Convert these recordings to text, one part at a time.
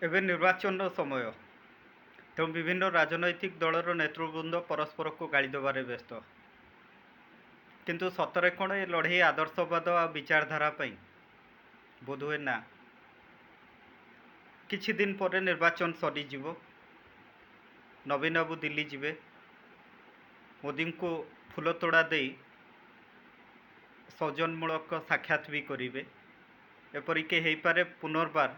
ଏବେ ନିର୍ବାଚନର ସମୟ, ତେଣୁ ବିଭିନ୍ନ ରାଜନୈତିକ ଦଳର ନେତୃବୃନ୍ଦ ପରସ୍ପରକୁ ଗାଳି ଦେବାରେ ବ୍ୟସ୍ତ। କିନ୍ତୁ ସତରେ କ'ଣ ଏ ଲଢ଼େଇ ଆଦର୍ଶବାଦ ଆଉ ବିଚାରଧାରା ପାଇଁ? ବୋଧହୁଏ ନା। କିଛି ଦିନ ପରେ ନିର୍ବାଚନ ସରିଯିବ, ନବୀନ ବାବୁ ଦିଲ୍ଲୀ ଯିବେ, ମୋଦିଙ୍କୁ ଫୁଲ ତୋଡ଼ା ଦେଇ ସୌଜନ୍ୟମୂଳକ ସାକ୍ଷାତ ବି କରିବେ। ଏପରିକି ହେଇପାରେ ପୁନର୍ବାର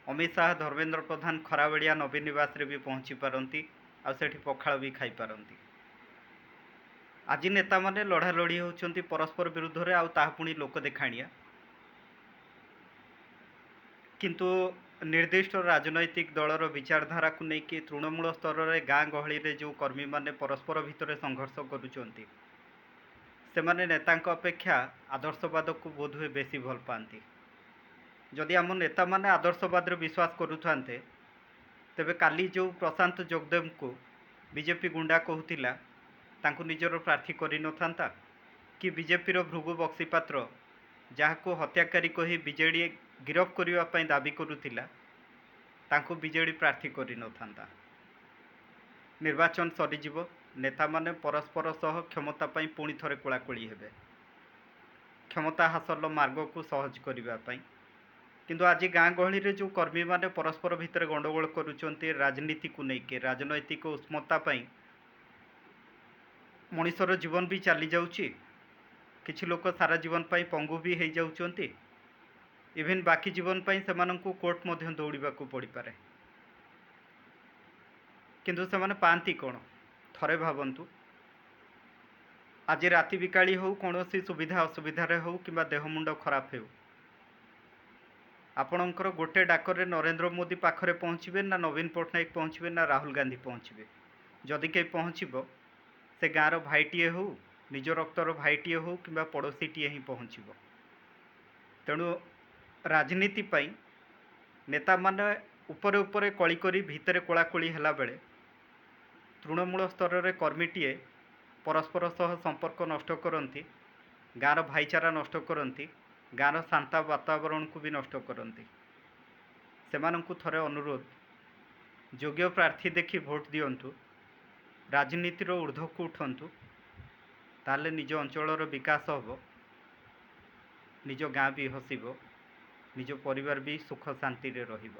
ଅମିତ ଶାହା, ଧର୍ମେନ୍ଦ୍ର ପ୍ରଧାନ ଖରାବେଳିଆ ନବୀନ ନିବାସରେ ବି ପହଞ୍ଚି ପାରନ୍ତି ଆଉ ସେଠି ପଖାଳ ବି ଖାଇପାରନ୍ତି। ଆଜି ନେତାମାନେ ଲଢ଼ାଲଢ଼ି ହେଉଛନ୍ତି ପରସ୍ପର ବିରୁଦ୍ଧରେ, ଆଉ ତାହା ପୁଣି ଲୋକ ଦେଖାଣିଆ। କିନ୍ତୁ ନିର୍ଦ୍ଦିଷ୍ଟ ରାଜନୈତିକ ଦଳର ବିଚାରଧାରାକୁ ନେଇକି ତୃଣମୂଳ ସ୍ତରରେ ଗାଁ ଗହଳିରେ ଯେଉଁ କର୍ମୀମାନେ ପରସ୍ପର ଭିତରେ ସଂଘର୍ଷ କରୁଛନ୍ତି, ସେମାନେ ନେତାଙ୍କ ଅପେକ୍ଷା ଆଦର୍ଶବାଦକୁ ବୋଧହୁଏ ବେଶୀ ଭଲ ପାଆନ୍ତି। ଯଦି ଆମ ନେତାମାନେ ଆଦର୍ଶବାଦରେ ବିଶ୍ୱାସ କରୁଥାନ୍ତେ, ତେବେ କାଲି ଯେଉଁ ପ୍ରଶାନ୍ତ ଜଗଦେବଙ୍କୁ ବିଜେପି ଗୁଣ୍ଡା କହୁଥିଲା, ତାଙ୍କୁ ନିଜର ପ୍ରାର୍ଥୀ କରିନଥାନ୍ତା କି ବିଜେପିର ଭୃଗୁ ବକ୍ସିପାତ୍ର, ଯାହାକୁ ହତ୍ୟାକାରୀ କହି ବିଜେଡ଼ି ଗିରଫ କରିବା ପାଇଁ ଦାବି କରୁଥିଲା, ତାଙ୍କୁ ବିଜେଡ଼ି ପ୍ରାର୍ଥୀ କରିନଥାନ୍ତା। ନିର୍ବାଚନ ସରିଯିବ, ନେତାମାନେ ପରସ୍ପର ସହ କ୍ଷମତା ପାଇଁ ପୁଣି ଥରେ କୋଳାକୋଳି ହେବେ, କ୍ଷମତା ହାସଲର ମାର୍ଗକୁ ସହଜ କରିବା ପାଇଁ। କିନ୍ତୁ ଆଜି ଗାଁ ଗହଳିରେ ଯେଉଁ କର୍ମୀମାନେ ପରସ୍ପର ଭିତରେ ଗଣ୍ଡଗୋଳ କରୁଛନ୍ତି ରାଜନୀତିକୁ ନେଇକି, ରାଜନୈତିକ ଉଷ୍ମତା ପାଇଁ ମଣିଷର ଜୀବନ ବି ଚାଲିଯାଉଛି, କିଛି ଲୋକ ସାରା ଜୀବନ ପାଇଁ ପଙ୍ଗୁ ବି ହେଇଯାଉଛନ୍ତି, ଇଭେନ୍ ବାକି ଜୀବନ ପାଇଁ ସେମାନଙ୍କୁ କୋର୍ଟ ମଧ୍ୟ ଦୌଡ଼ିବାକୁ ପଡ଼ିପାରେ। କିନ୍ତୁ ସେମାନେ ପାଆନ୍ତି କ'ଣ? ଥରେ ଭାବନ୍ତୁ। ଆଜି ରାତି ବିକାଳି ହେଉ, କୌଣସି ସୁବିଧା ଅସୁବିଧାରେ ହେଉ କିମ୍ବା ଦେହ ମୁଣ୍ଡ ଖରାପ ହେଉ, ଆପଣଙ୍କର ଗୋଟେ ଡାକରେ ନରେନ୍ଦ୍ର ମୋଦି ପାଖରେ ପହଞ୍ଚିବେ ନା ନବୀନ ପଟ୍ଟନାୟକ ପହଞ୍ଚିବେ ନା ରାହୁଲ ଗାନ୍ଧୀ ପହଞ୍ଚିବେ? ଯଦି କେହି ପହଞ୍ଚିବ, ସେ ଗାଁର ଭାଇଟିଏ ହେଉ, ନିଜ ରକ୍ତର ଭାଇଟିଏ ହେଉ କିମ୍ବା ପଡ଼ୋଶୀଟିଏ ହିଁ ପହଞ୍ଚିବ। ତେଣୁ ରାଜନୀତି ପାଇଁ ନେତାମାନେ ଉପରେ ଉପରେ କଳି କରି ଭିତରେ କୋଳାକୋଳି ହେଲାବେଳେ ତୃଣମୂଳ ସ୍ତରରେ କର୍ମୀଟିଏ ପରସ୍ପର ସହ ସମ୍ପର୍କ ନଷ୍ଟ କରନ୍ତି, ଗାଁର ଭାଇଚାରା ନଷ୍ଟ କରନ୍ତି, ଗାଁର ଶାନ୍ତ ବାତାବରଣକୁ ବି ନଷ୍ଟ କରନ୍ତି। ସେମାନଙ୍କୁ ଥରେ ଅନୁରୋଧ, ଯୋଗ୍ୟ ପ୍ରାର୍ଥୀ ଦେଖି ଭୋଟ ଦିଅନ୍ତୁ, ରାଜନୀତିର ଉର୍ଦ୍ଧ୍ୱକୁ ଉଠନ୍ତୁ, ତାହେଲେ ନିଜ ଅଞ୍ଚଳର ବିକାଶ ହେବ, ନିଜ ଗାଁ ବି ହସିବ, ନିଜ ପରିବାର ବି ସୁଖ ଶାନ୍ତିରେ ରହିବ।